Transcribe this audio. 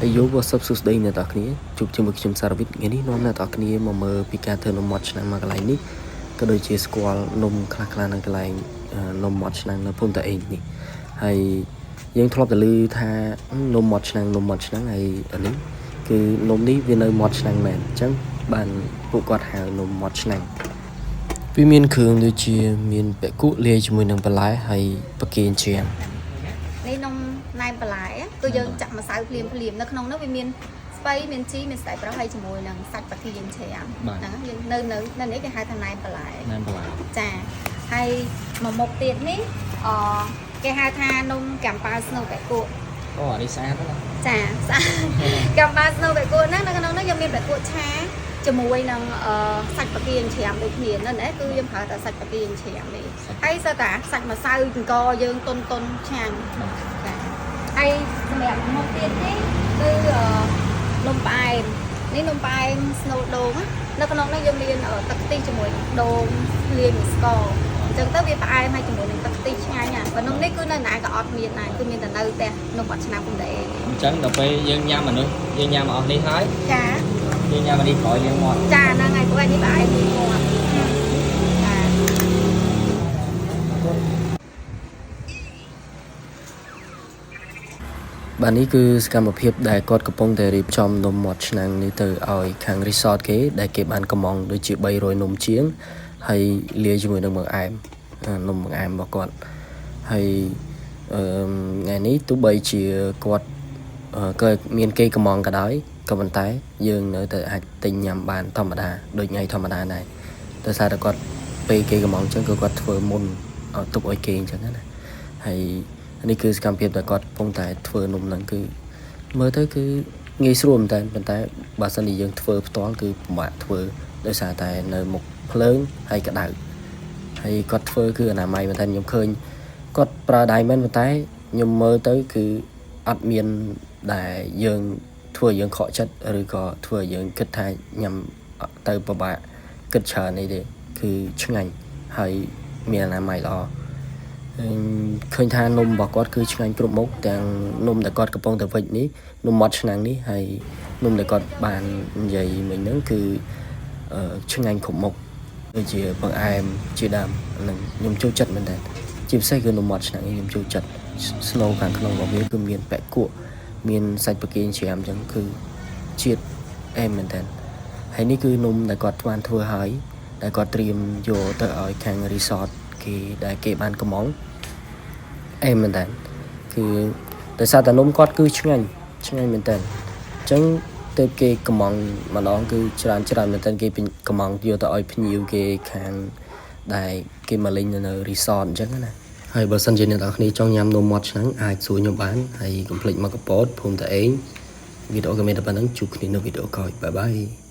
Hey yo, what's up? សួស្តីអ្នកទាំងអស់គ្នាជួបជាមួយខ្ញុំសារវិទ្យថ្ងៃនេះនាំអ្នកទាំងអស់គ្នាមកមើលពីការធ្វើនំមាត់ឆ្នាំងមកកន្លែងនេះក៏ដូចជាស្គាល់នំខ្លះៗនៅកន្លែងនំមាត់ឆ្នាំងនៅភូមិតាអេងនេះហើយយើងធ្លាប់តែឮថានំមាត់ឆ្នាំងនំមាត់ឆ្នាំងហើយអានេះគឺនំនេះវានៅមាត់ឆ្នាំងមែនអញ្ចឹងបានពួកគាត់ហៅនំមាត់ឆ្នាំងវាមានគ្រឿងដូចជាមានពគុលាយជាមួយនឹងបន្លែហើយបកាជាង នេះនំណែមបន្លែគឺយើងចាក់ម្សៅភ្លាមភ្លាមនៅក្នុងនោះវាមានស្ពៃមានជីមានសណ្តែកប្រុសហើយជាមួយនឹងសាច់ប៉ាគីយើងច្រាមហ្នឹងយើងនៅនៅនៅនេះគេហៅថាណែមបន្លែ ណែមបន្លែ ចាហើយមួយមុខទៀតនេះអគេហៅថានំកម្ប៉ាស្នូកែគក់ អូអានេះស្អាតណាស់ ចាស្អាតកម្ប៉ាស្នូកែគក់ហ្នឹងនៅក្នុងនោះយើងមានបែកគក់ឆាជាមួយនឹងសាច់ប៉ាគីយើងច្រាមដូចគ្នានៅនេះគឺយើងប្រើតែសាច់ប៉ាគីយើងច្រាមនេះហើយសើតាសាច់ម្សៅចង្កយើងតុនតុនឆ្ងាញ់ ចាហើយសម្រាប់មុខទៀតនេះគឺនំផ្អែមនេះនំផ្អែម snow ដូងណានៅក្នុងនេះយើងមានទឹកខ្ទិះជាមួយនឹងដូងលាយមួយស្ករអញ្ចឹងទៅវាផ្អែមហើយជាមួយនឹងទឹកខ្ទិះឆ្ងាញ់ណាបើនំនេះគឺនៅណាក៏អត់មានដែរគឺមានតែនៅផ្ទះនំបាត់ឆ្នាំគុំតែឯង អញ្ចឹងដល់ពេលយើងញ៉ាំអានោះយើងញ៉ាំអស់នេះហើយ ចា យើងញ៉ាំអានេះក្រោយយើងមក ចាហ្នឹងហើយព្រោះអានេះផ្អែមមួយមាត់ចា បាទនេះគឺសកម្មភាពដែលគាត់កំពុងតែរៀបចំនំមាត់ឆ្នាំងនេះទៅឲ្យខាង resort គេដែលគេបានកំងដូចជា300នំជាងហើយលាយជាមួយនឹងបង្អែមនំបង្អែមរបស់គាត់ហើយអឺថ្ងៃនេះទោះបីជាគាត់ក៏មានគេកំងក៏ដោយក៏ប៉ុន្តែយើងនៅតែអាចទិញញ៉ាំបានធម្មតាដូចថ្ងៃធម្មតាដែរដោយសារតែគាត់ពេលគេកំងអញ្ចឹងគឺគាត់ធ្វើមុនឲ្យទុកឲ្យគេអញ្ចឹងណាហើយ នេះគឺសកម្មភាពដែលគាត់កំពុងតែធ្វើនំហ្នឹងគឺមើលទៅគឺងាយស្រួលមែនតើប៉ុន្តែបើសិនជាយើងធ្វើផ្ទាល់គឺពិបាកធ្វើដោយសារតែនៅមុខភ្លើងហើយក្តៅហើយគាត់ធ្វើគឺអនាម័យមែនតើខ្ញុំឃើញគាត់ប្រើដៃមែនប៉ុន្តែខ្ញុំមើលទៅគឺអត់មានដែលយើងធ្វើឲ្យយើងខកចិត្តឬក៏ធ្វើឲ្យយើងគិតថាញ៉ាំទៅពិបាកគិតច្រើនអីទេគឺឆ្ងាញ់ហើយមានអនាម័យល្អ ឃើញថានំរបស់គាត់គឺឆ្ងាញ់គ្រប់មុខទាំងនំដែលគាត់កំពុងតែវិចនេះនំមាត់ឆ្នាំងនេះហើយនំដែលគាត់បាននិយាយមិញហ្នឹងគឺឆ្ងាញ់គ្រប់មុខដូចជាបង្អែមជាដើមហ្នឹងខ្ញុំចូលចិត្តមែនតើជាពិសេសគឺនំមាត់ឆ្នាំងនេះខ្ញុំចូលចិត្ត snow ខាងក្នុងរបស់វាគឺមានប៉ែកគក់មានសាច់បកាច្រាមអញ្ចឹងគឺជាតិអែមមែនតើហើយនេះគឺនំដែលគាត់បានធ្វើហើយដែលគាត់ត្រៀមយកទៅឲ្យខាង resort គេដែលគេបានកំង អេមែនតើគឺដោយសារតែនំគាត់គឺឆ្ងាញ់ឆ្ងាញ់មែនតើអញ្ចឹងទៅគេកំងម្ដងគឺច្រើនច្រើនមែនតើគេកំងយកទៅឲ្យភ្ញៀវគេខាងដែលគេមកលេងនៅ resort អញ្ចឹងណាហើយបើសិនជាអ្នកនរគ្នាចង់ញ៉ាំនំមាត់ឆ្នាំងអាចសួរខ្ញុំបានហើយកុំភ្លេចមកកពតភូមិតាអេងវីដេអូក៏មានតែប៉ុណ្្នឹងជួបគ្នានៅវីដេអូក្រោយ bye bye.